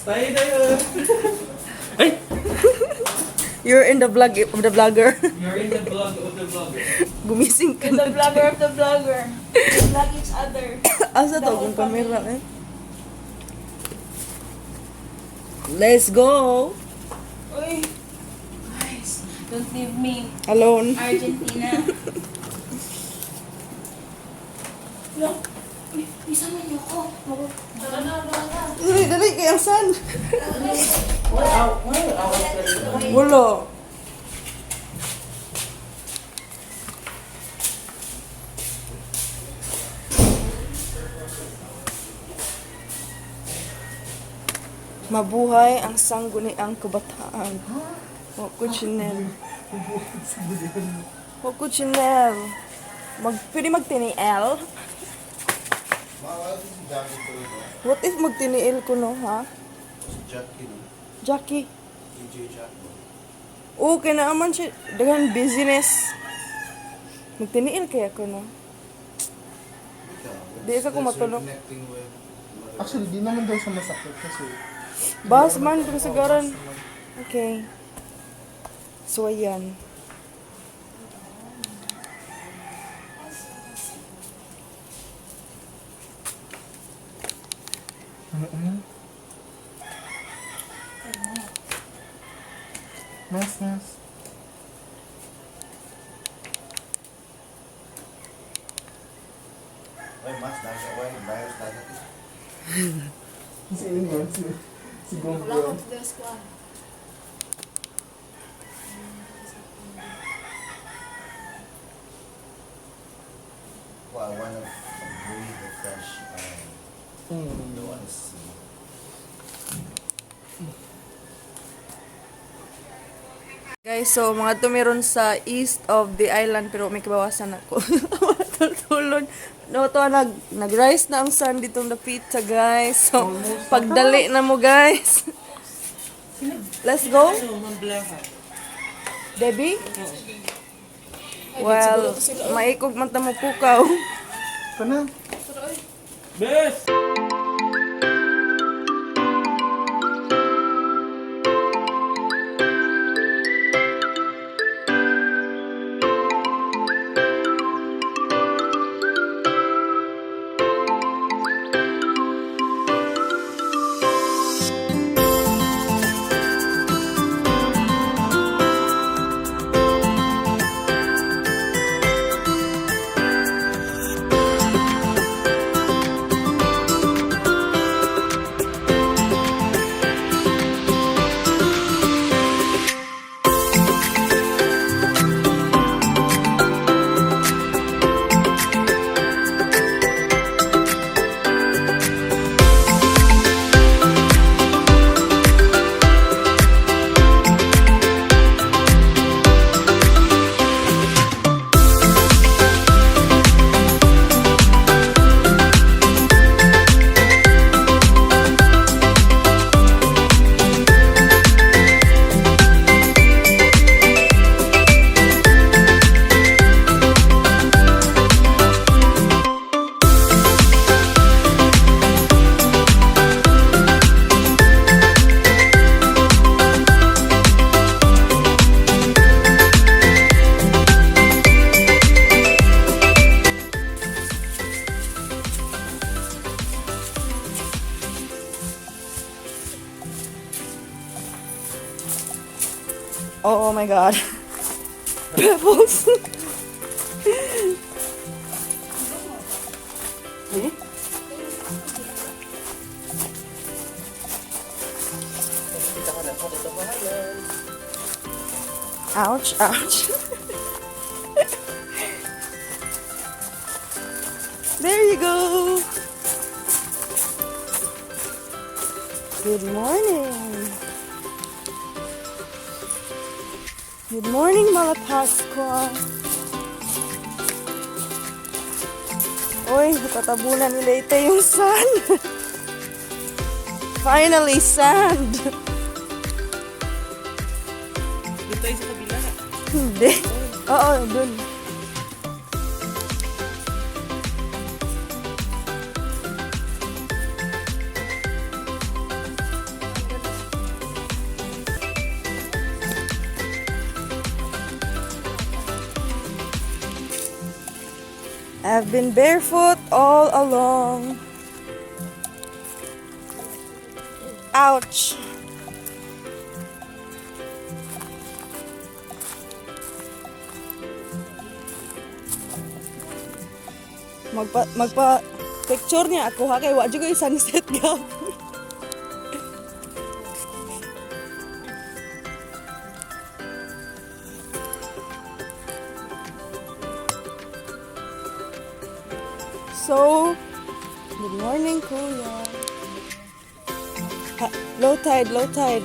Tayo tayo. Ay! You're in the vlog of the vlogger. You're in the vlog of the vlogger. Gumising ka The na. vlogger of the vlogger. We vlog each other. Asa to kung camera eh? Let's go! Uy. Guys, don't leave me. Alone. Argentina. No. Uy, isa man niyo ko. Tara na, tara na. Dali, dali, kay ang sun. Wala. Mabuhay ang sangguniang kabataan. Wa ko Chanel. Wa ko Chanel. Pwede magtiniel? Si What if magtiniil ko no, ha? Si Jackie, no? Jackie. DJ Jackie. Oo, kaya naman siya. Daghan business. Magtiniil kaya ko, no? Di ka kumatulog. Connecting with mother. Actually, di naman daw siya masakit kasi Bas man, kung sagaran. Oo, bas naman. Okay. So, ayan. Nice, nice. Ay, mas nasa away, virus nasa. Si Ingon, si Gonggong. Welcome to the squad. Well, I wanna breathe the fresh air. Don't wanna see. Guys, so mga tumiron sa east of the island pero may kabawasan ako. Tulon. No, to nag-rise na ang sun dito na pizza, guys. So, pagdali na mo, guys. Let's go. Debbie? Well, maikog man ta mo pukaw. Ito na. Bes! Oh, my God. Pebbles. Ouch, ouch. There you go. Good morning. Good morning, Malapascua. Uy, tatabunan ni Leyte yung sand. Finally, sand. Doon tayo sa kabila. Hindi. Oo, dun. I've been barefoot all along. Ouch. Magpa picture niya ako ha, kay wa jud ko'y sunset gapon. So, good morning, kuya. Ha, low tide, low tide.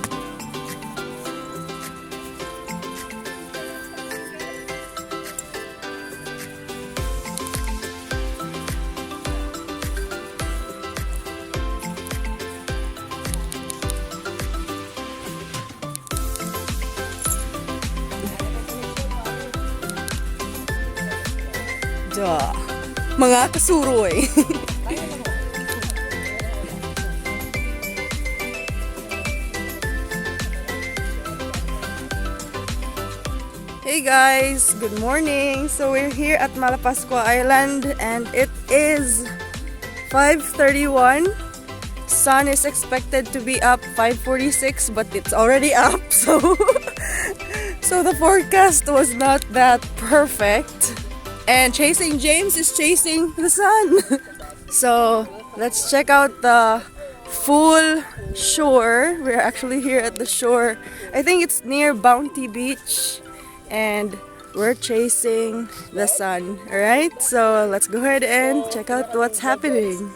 Duh. Mga kasuroy. Hey guys, good morning. So we're here at Malapascua Island and it is 5:31. Sun is expected to be up 5:46, but it's already up. So the forecast was not that perfect. And chasing James is chasing the sun. So let's check out the full shore. We're actually here at the shore. I think it's near Bounty Beach. And we're chasing the sun. Alright, so let's go ahead and check out what's happening.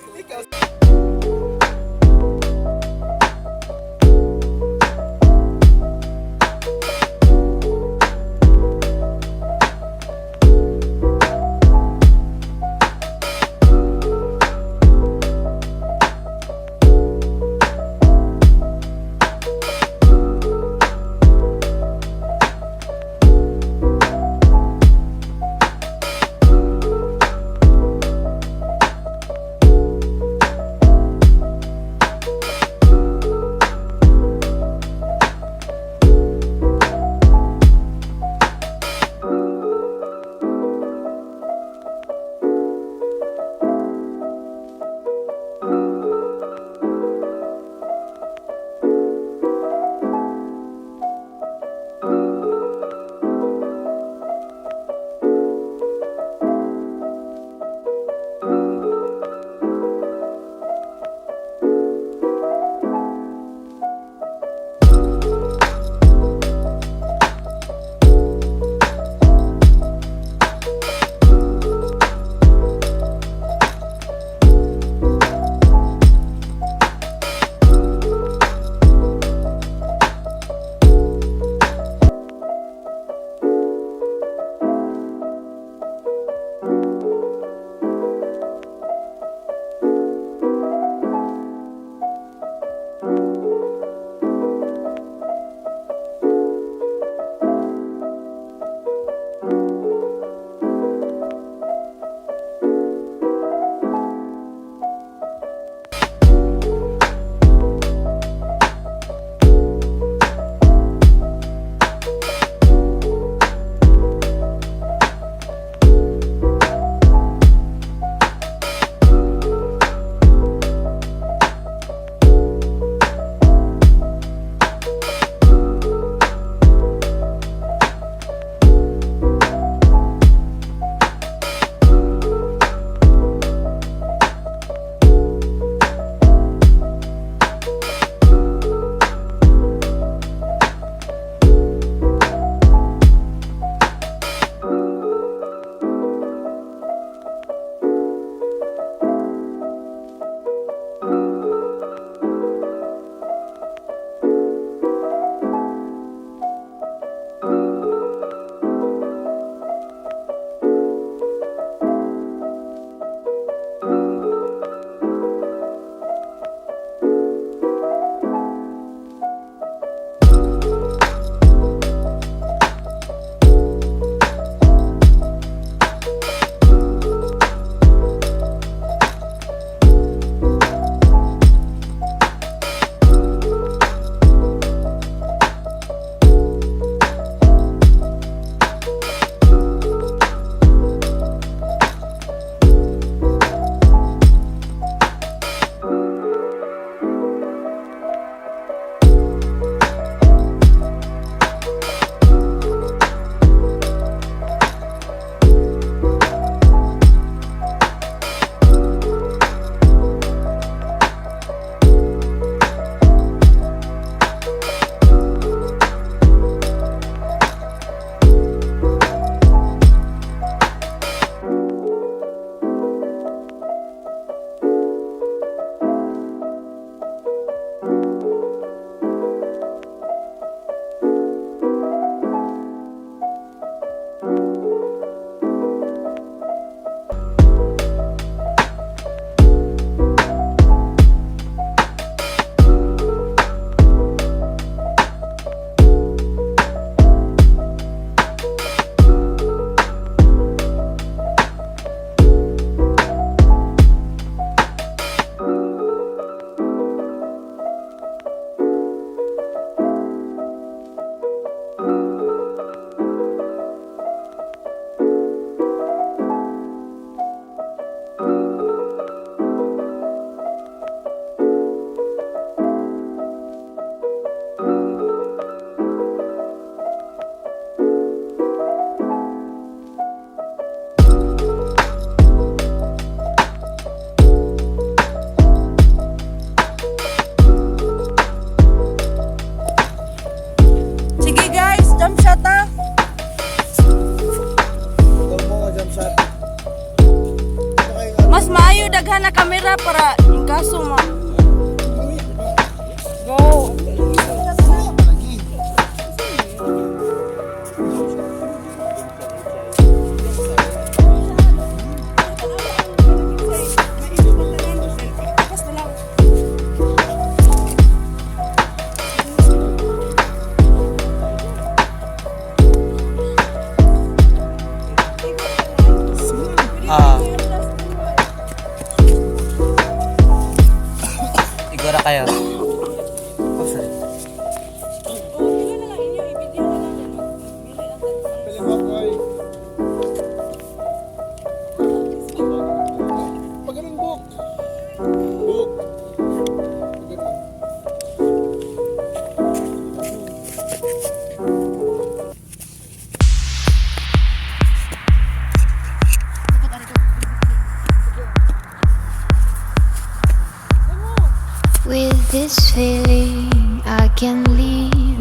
can leave.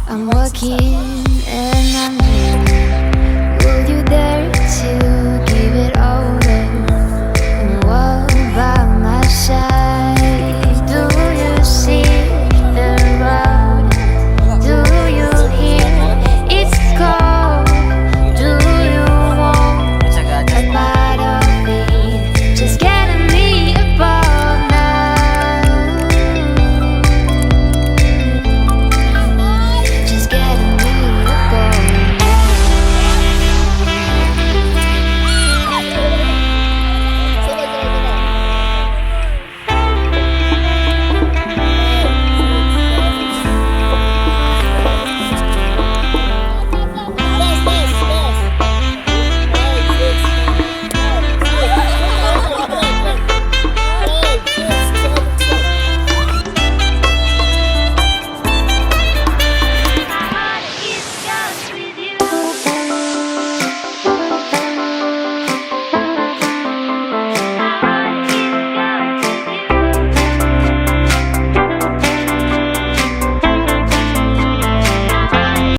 I'm working and I'm